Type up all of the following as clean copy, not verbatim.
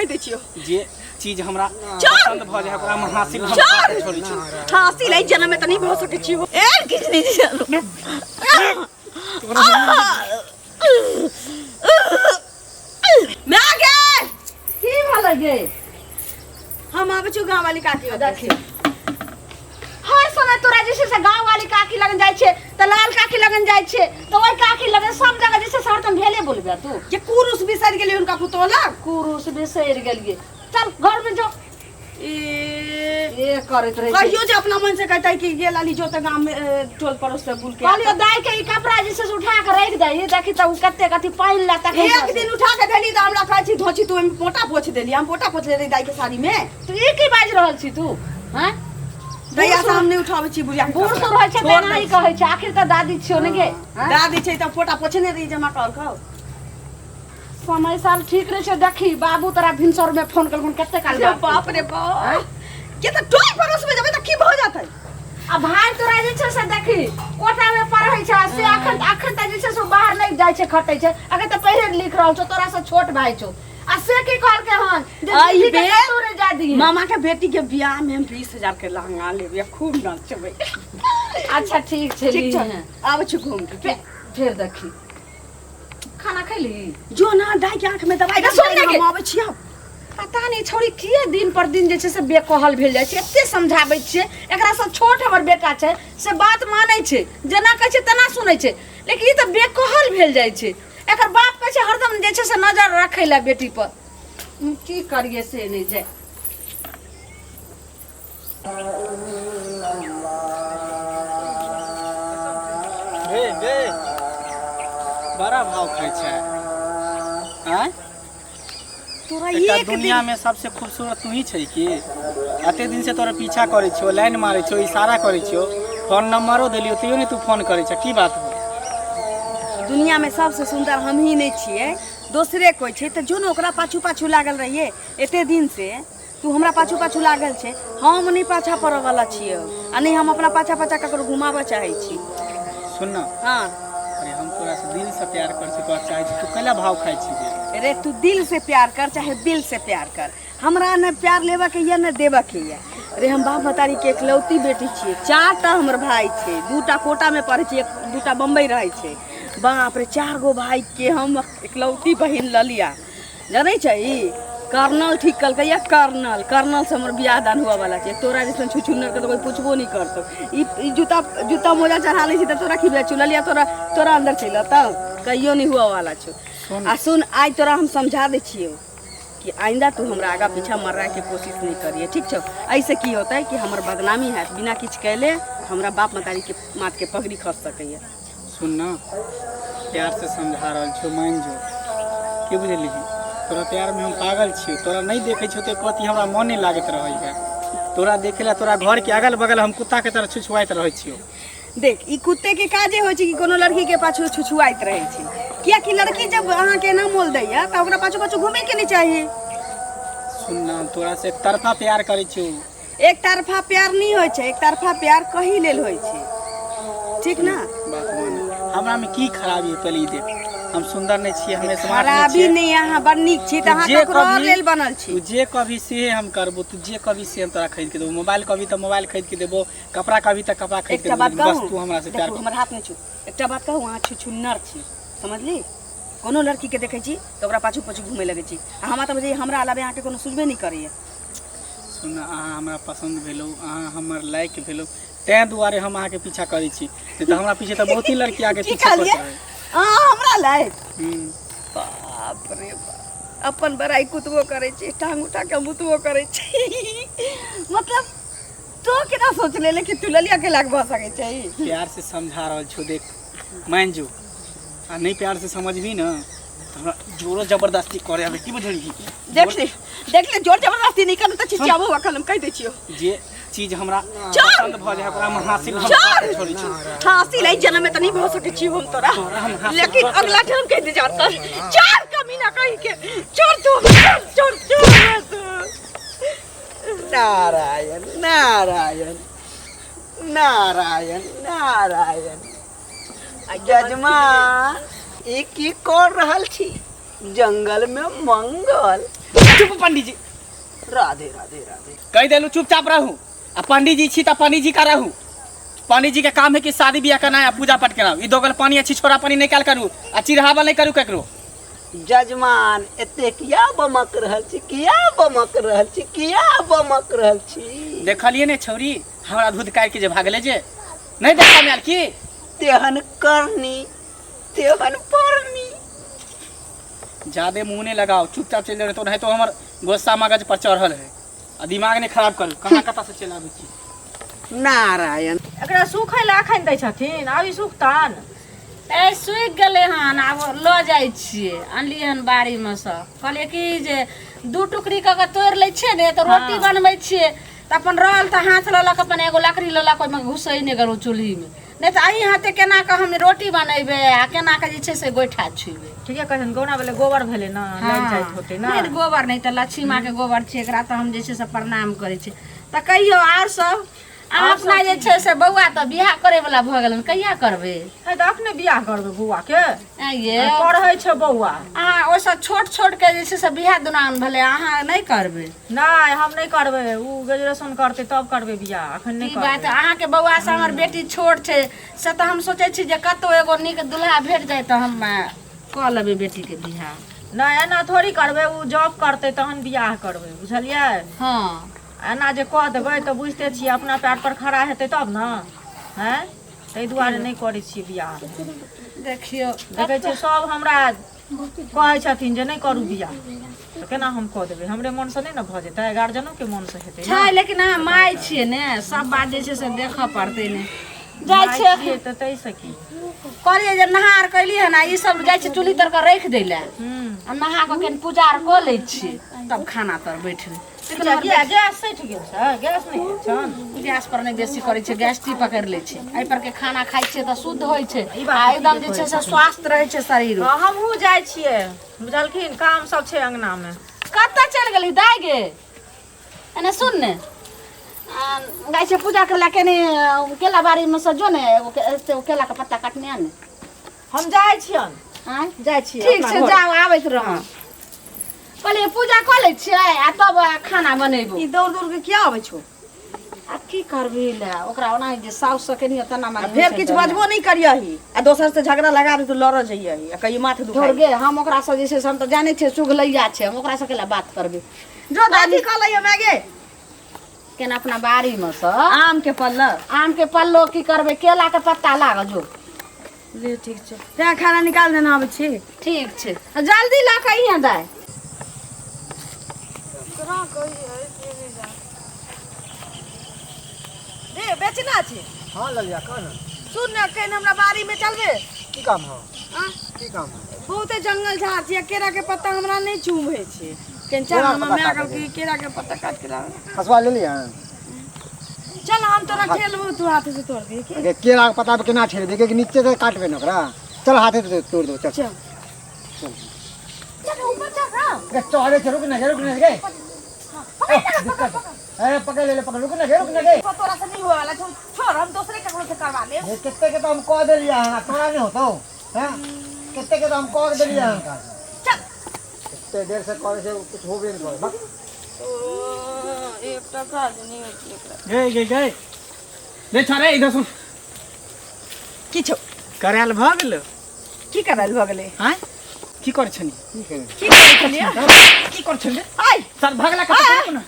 कहि दै छियौ जे चीज हमरा चल! पसंद भऽ जाय ओकरा हम हासिल हम चल! छोड़ै छी हासिल एहि जन्म में तऽ नहि भऽ सकै छियौ ए किछु नहि चलू माय गे की भेलै गे हम आबै छियौ गाँव वाली काकी ओतऽ। देखी हर समय तोरा जे छै से गाँव वाली काकी लगन जाइ छै तऽ लाल काकी लगन जाइ छै तऽ ओहि काकी लगन सब जगह जे छै से हरदम भेले बोलबे तू जे कुरुस बिसरि गेली हुनका पुतोह लग कुरुस बिसरि गेलियै चल घर में जो ए ए करैत रहै छै कहियो जे अपना मन से कहतै कि ये लाली जो तऽ गाम में ए, टोल पड़ोस से बुल के कहलियो दाई के ई कपड़ा जे छै से उठा के राखि दही देखी तऽ उ कते कथी पानि ला तखन एक दिन उठा के देली तऽ हमरा कहै छी धोची तू ओहिमे पोटा पोछ देली हम पोटा पोछ लेली दाई के साड़ी में तू ई की बाजि रहल छी तू हैं दैया से हम नहि उठाबै छी बुढ़िया के बूढ़ कपड़ा। सूढ़ होइ छै तऽ छोड़ एनाही दै कहै छै आखिर तऽ दादी छियौ ने गे छी। दादी छै तऽ पोटा पोछने रही जमा कहलकौ समय साल ठीक रहै छै देखी बाबू तोरा भिनसर में फोन केलखुन कते काल अरे बात बाप रे बाप के तऽ टोल पड़ोस में जेबै तऽ की भऽ जेतै आ भाय तोरा जे छै से देखी कोटा में पढ़ै छै आ से अखन अखन तऽ जे छै से बाहर नहि जाइ छै खटै छै अखन तऽ पढ़े लिख रहल छौ तोरा से छोट भाय छौ आ से की कहलकै हन जे आई दीदी के बे। कतौ नहि जा दिही मामा के बेटी के बियाह में हम 20,000 के लहंगा लेबै आ खूब नचबै अच्छा ठीक छै ठीक छै लीहे। आबै छी घूम के फेर देखी खाना खैली जो ना दाई के आंख में दवाई सुन ने गे। हम आबै छी आब पता नहि छौड़ी किए दिन पर दिन जे छै से बेकहल भेल जाइ छै एते समझाबै छियै एकरा से छोट हमर बेटा छै से बात मानै छै जेना कहै छै तेना सुनै छै लेकिन ई तऽ बेकहल भेल जाइ छै एकर बाप कहै छै हरदम जे छै से नजर रखै लए बेटी पर की करियै से नहि जाय गे गे बड़ा भाव खाइ छै आँय तोरा एकटा एक दिन दुनिया में सबसे खूबसूरत तू ही छै की एते दिन से तोरा पीछा करै छियो लाइन मारै छियो इशारा करै छियो फोन नंबरो देलियो तैयो नहीं तू फोन करै छै की बात हो दुनिया में सबसे सुंदर हम ही नहीं छियै दोसरे कोई छै तऽ जो ने ओकरा पाछू पाछू लागल रहियै एते दिन से तू हमरा पाछू पाछू लागल छै हम नहि पाछा पड़ऽ वाला छियै आ नहि हम अपना पाछा पाछा ककरो घुमाबऽ चाहै छी सुन ना हाँ अरे हम तोरा से दिल से प्यार कर छी तोरा चाहै छी तू कैला भाव खाइ छी गे रे तू दिल से प्यार कर चाहे बिल से प्यार कर हमरा ने प्यार लेबऽ के यऽ ने देबऽ के यऽ रे हम बाप महतारी के एकलौती बेटी छियै चारिटा हमर भाय छै दूटा कोटामे पढ़ै छै एक दूटा बम्बई रहै छै बाप रे चारि गो भाईके हम एकलौती बहिन ललिया जनै छही कर्नल ठीक कलकै या कर्नल कर्नल से हमर बियाह दान हुआ वाला छै तोरा जैसन छुछुन्नर के तऽ कोई पुछबो नहीं करतौ ई ई जूता जूता मोजा चढ़ा लै छी तऽ तोरा की भेल चुनलिया तोरा तोरा अंदर चलि अतौ कहियो नहीं हुआ वाला छौ आ सुन आइ तोरा हम समझा दै छियौ कि आइंदा तू हमरा आगा पीछा मररा के कोशिश नहीं करिए ठीक छौ ऐसे की होतै कि हमर बदनामी हैत बिना किछु कैले हमरा बाप महतारी के माथ के पगड़ी खस सकैया सुन ना प्यार से समझा रहल छियौ मान जो की बुझलिही तोरा प्यार में हम पागल छियौ तोरा नहीं देखै छियौ तऽ कथी हमरा मन नहीं लागैत रहैया तोरा देखे ला तोरा घर के अगल बगल हम कुत्ता के तरह छुछुआइत रहै छियौ देख ई कुत्ते के काजे होइ छै कि कोनो लड़की के पाछू छुछुआइत रहै छै कियाकि लड़की जब अहाँके एना मोल दैया तऽ ओकरा पाछू पाछू घूमे के नहि चाही सुन ना हम तोरा से एक तरफा प्यार करै छियौ एक तरफा प्यार नहीं होइ छै एक तरफा प्यार कही लेल होइ छै ठीक ना बात मान हमरा में की खराबी है पहले ई देख हम सुंदर नहीं छियै हम स्मार्ट नहीं खराबी छियै नहीं अहाँ बड़ नीक छी तऽ अहाँ जे ककरो और कभी- लेल बनल छी तू जे कभी से हम करबो तू जे कभी से हम तोरा खरीद के देबो मोबाइल कभी तऽ मोबाइल खरीद के देबो कपड़ा कभी तऽ कपड़ा खरीद के एकटा बात देबो बस कहू तू हमरा से प्यार देखू हमर हाथ नहि छू एकटा बात कहू अहाँ छुछुन्नर छी समझली कोनो लड़कीके देखै छी तऽ ओकरा पाछू पाछू घूमे लगै छी आ हमरा तऽ बुझाइए हमरा अलावे अहाँके कोनो सुझबे नहि करैए सुन अहाँ हमरा पसन्द भेलहुँ अहाँ हमर लायक भेलहुँ ताहि दुआरे हम अहाँके पीछा करै छी नहि तऽ हमरा पीछे तऽ बहुत ही लड़की आके की पीछा कहलियै करैत रहै अहाँ हमरा लायक हूँ। बाप रे बाप अपन बड़ाई कुतबो करै छी टांग उठा के मुतबो करै छी मतलब तो केना सोच लेले कि तू ललिया के लायक भऽ सकै छै प्यार से समझा रहल छौ देख मान जो आ नहीं प्यार से समझबी ना तऽ हमरा जोरो जबरदस्ती करे आबै की बुझलिही देख ले देख ले जोर जबरदस्ती नहीं करू तऽ चिचियाबो अखन हम कहि दै छियौ जे चीज हमरा चल! पसंद भऽ जाय ओकरा हम हासिल हम चल! छोड़ै छी हासिल एहि जन्म में तऽ नहीं भऽ सकै छियौ हम तोरा तोरा हम हासिल लेकिन कऽ के अगला जन्म कहि दे जाता चल कमीना कहि के छोड़ तू छोड़ छोड़ छोड़ तू नारायण नारायण नारायण नारायण जजमान ई की कर रहल छी जंगल में मंगल चुप पंडीजी। राधे राधे राधे। कह देलू चुपचाप रहू। आ पंडीजी छी त पंडीजी का रहू। पंडीजी के काम है कि शादी बियाह करना है, पूजा पाठ करना। ई दोगल पानी आ छिछोरा पानी निकाल करू आ चिढ़ावल नहीं करू केकरो। जजमान एते किया बमक रहल छी, किया बमक रहल छी, किया बमक रहल छी? देखलिए ने छौरी हमरा धूध काटि के जे भागले जे नहीं देखा में आयल की? तेहन करनी तेहन परनी। ज्यादे मुंह नहीं लगाओ, चुपचाप चलि जाओ, तो नहीं तो हमर गुस्सा मगज पर चढ़ल है आ दिमाग नहीं खराब करू। कहाँ कतऽ से चलि आबै छी? नारायण। एकरा सुखै लए अखन दै छथिन, आब ई सुखतन? ए सुखि गेलै हन, आब लऽ जाइ छियै। अनलियै हन बाड़ीमे सँ। कहलियै कि जे दू टुकड़ी कऽ कऽ तोड़ि लै छियै ने तऽ रोटी बनबै छियै, तऽ अपन रहल तऽ हाथ लेलक, अपन एगो लकड़ी लेलक, ओहिमे घुसैने गेलहुँ चूल्हीमे। नहि तऽ एहि हाथे केना कऽ हम रोटी बनेबै आ केना कऽ जे छै से गोइठा छुबै? ठीके कहै छथिन, गौना भेलै, गोबर भेलै ने, लागि जाइत होतै ने। नहि गोबर नहि तऽ लक्ष्मी माँके गोबर छियै, एकरा तऽ हम जे छै से प्रणाम करै छी। तऽ कहियौ आर सब? अहाँ अपना जे छै से बौआ तऽ बियाह करे वाला भऽ गेलन, कहिया करबै? है तऽ अखने बियाह करबै बौआ के? आँय ये, पढ़ै छै बौआ। अहाँ ओहिसँ छोट छोट के जे छै से बियाह दुनान भेलै, अहाँ नहि करबै? नहि, हम नहि करबै। ओ ग्रेजुएशन करतै तब करबै बियाह, अखन नहि ई बात करबै। अहाँके बौआ से हमर बेटी छोट छै, से तऽ हम सोचै छी जे कतहु एगो नीक दुल्हा भेट जाय तऽ हम कऽ लेबै बेटीके बियाह। नहि, एना थोड़ी करबै। ओ जॉब करतै तहन बियाह करबै, बुझलियै? हँ। एना जे कऽ देबै तऽ बुझिते छियै, अपना पैर पर खड़ा हेतै तब ने। हैं, ताहि दुआरे नहि करै छियै बियाह। देखियौ, देखै छियै सब हमरा कहै छथिन जे नहि करू बियाह, तऽ केना हम कऽ देबै? हमरे मोनसँ नहि ने भऽ जेतै, गार्जियनोके मोनसँ हेतै ने। छै, लेकिन अहाँ माय छियै ने, सब बात जे छै से देखऽ पड़तै ने। जाइ माय छियै छियै तऽ ताहिसँ की? कहलियै जे नहा आर कैलियै हन आ ई सब जाइ छियै चूल्ही तर कऽ राखि दै लए आ नहा कऽ कनि पूजा आर कऽ लै छियै तब खाना तर बैठबै। अच्छा, किया गैस सठि गेल छै? गैस नहि छन? गैस पर नहि बेसी करै छै, गैस्ट्री पकड़ि लै छै। एहि पर के खाना खाइ छियै तऽ शुद्ध होइ छै ई बात आ एकदम ठीके जे छै कहै से स्वस्थ रहै छै शरीर। हँ, हमहूँ जाइ छियै, बुझलखिन, काम सब छै अंगनामे। कतऽ चलि गेली दाइ गे? एने सुन ने, जाइ छियै पूजा करै लए, कनि केला बाड़ीमे सँ जो ने, एगो एगो केलाके पत्ता काटने आन ने। हम जाइ छियन। आँय? जाइ छियै ठीक अपना छै घर। जाउ, आबैत रह। कहलियै पूजा कऽ लै छियै आ तब खाना बनेबो। ई दौड़ दौड़ के किया आबै छौ? आ की करबही, ले ओकरा ओना जे साउस से केनियो तेना आ माने फेर किछु बजबो नहि करियही आ दोसर से झगड़ा लगा दे तऽ लड़ऽ जइयही आ कहियो माथ धोर दुखाइ। गे, हम ओकरा से जे छै से हम तऽ जानै छियै चुगलैया छै, हम ओकरा से केला बात करबै? जो दादी कथी कहलै माय गे? केना अपना बाड़ीमे सँ आम के पल्लव। आम के पल्लो की करबै, केला के पत्ता लागऽ जो। ले ठीक छै, तें खाना निकाल देना, आबै छी। ठीक छै, आ जल्दी लऽ कऽ अइहें दाइ। रे बेचना छै। हाँ ललिया, कह ना। सुन ने, कहीं हमरा बाड़ी में चलबे? की काम हो? आँ? की काम हो? बहुते जंगल झाड़ छै आ केरा के पत्ता हमरा नहि चुभै छै। कहीं चल। केरा के हमर पत्ता माय काटै कहलकै केरा के पत्ता काटि के लाबै। हसुआ ले लिया? चल, हम तोरा ठेलबो, तू हाथ से तोड़ दे। अगे केरा के पत्ता पे केना ठेल देगे? कि नीचे से काटबे ने ओकरा। चल, हाथे से तोड़ दो, चल। चल। चल। चल, ऊपर चल ना। अगे चढ़े छै, रुक ना गे, रुक ना गे। दिक्कत अरे पकड़ ले ले, पकड़, रुक ना गे, रुक ना गे। तोरा से नहीं होए वाला छौ, छोड़, हम दोसरे ककरो से करवा लेब। ये कितने के तो हम कह देलिए हन, तोरा नहीं होतो हैं? कितने के तो हम कह देलिए हन। चल। इतने देर से करे से कुछ हो भी नहीं करे बस। एकटा काज नहीं होइ छै एकरा। गई गई गई रे छोरे, इधर सुन। की छौ? करायल भऽ गेलो? की करायल भऽ गेलै? आँय, की करै छनी? की करै छलियै? की करै छली? आइ सर भगला कतऽ ने?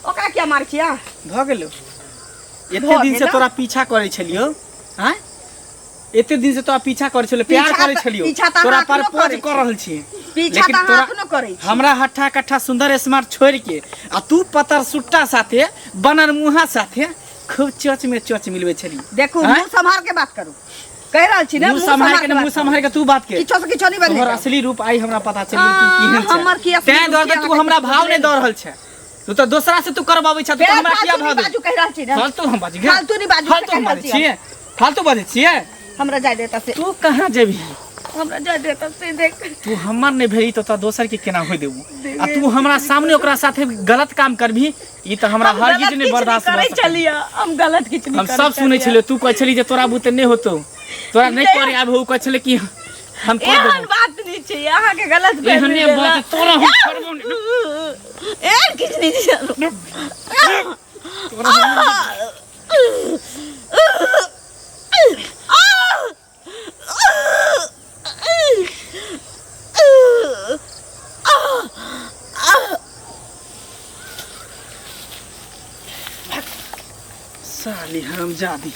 ओकरा किया मारै छियै? भऽ गेलो? एते दिन से गेलो? तोरा पीछा करै छलियौ। आँय, एते दिन से तोरा पीछा करै छलियौ, प्यार पीछा करै तऽ- छलियौ, पीछा तऽ तोरा अहाँ एखनो प्रपोज करै कर रहल छी, पीछा लेकिन तऽ अहाँ तोरा एखनो करै छी। हमरा हट्ठा कट्ठा सुंदर स्मार्ट छोड़ के आ तू पतर सुट्टा साथे, बनर मुहा साथे खूब चोच में चोच मिलबै छली। देखू, आँय? मुँह सम्हार के बात करू, कहि रहल छी ने। मुँह सम्हार के मुँह सम्हार के तू बात के। किछो से किछो नहीं बदले। तोहर असली रूप आई हमरा पता चलि गेल, तू केहन छै। हमर की असली तें रूप दुआरे छै, तू अहाँके हमरा किछु भाव नहि बुझले दऽ रहल छै, तू तऽ दोसरा से तू करबाबै छ, तू तऽ फेर हमरा किया फालतू भाव नहीं दे? बाजू, कहि रहल छी ने। फालतू हम बाजू? फालतू नहीं बाजू, फालतू हम कहि रहल बाजै छी। छियै? फालतू बाजै छियै? हमरा जाय देता से। तू कहाँ जेबही? हमरा जाय देता से, देख। तू हमर नहि भेली तऽ तोरा दोसर के केना होय देबू? आ तू हमरा सामने ओकरा साथे गलत काम करबही, ई तऽ हमरा हम हरगिज गलत नहि किछु बर्दाश्त करै भऽ सकैए। छलियै, हम गलत किछु नहीं हम करै सब सुनै छलियै। छलियै, तू कहै छली जे तोरा बुते नहि होतौ, तोरा नहि करे आबे। ओ कहै छलै कि हम कर एहन देबौ। बात नहीं छै, अहाँके गलत एहने फहमी बात भेल। तोरा हम छोड़बौ नहि। एहन किछु नहि छै। साली हरामजादी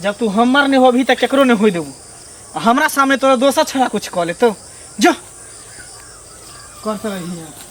जब तू हमर नहीं होबही तऽ केकरो नहीं होई देबू आ हमरा सामने तोरा दोसर छोड़ा कुछ कऽ लेतो जो करते रही।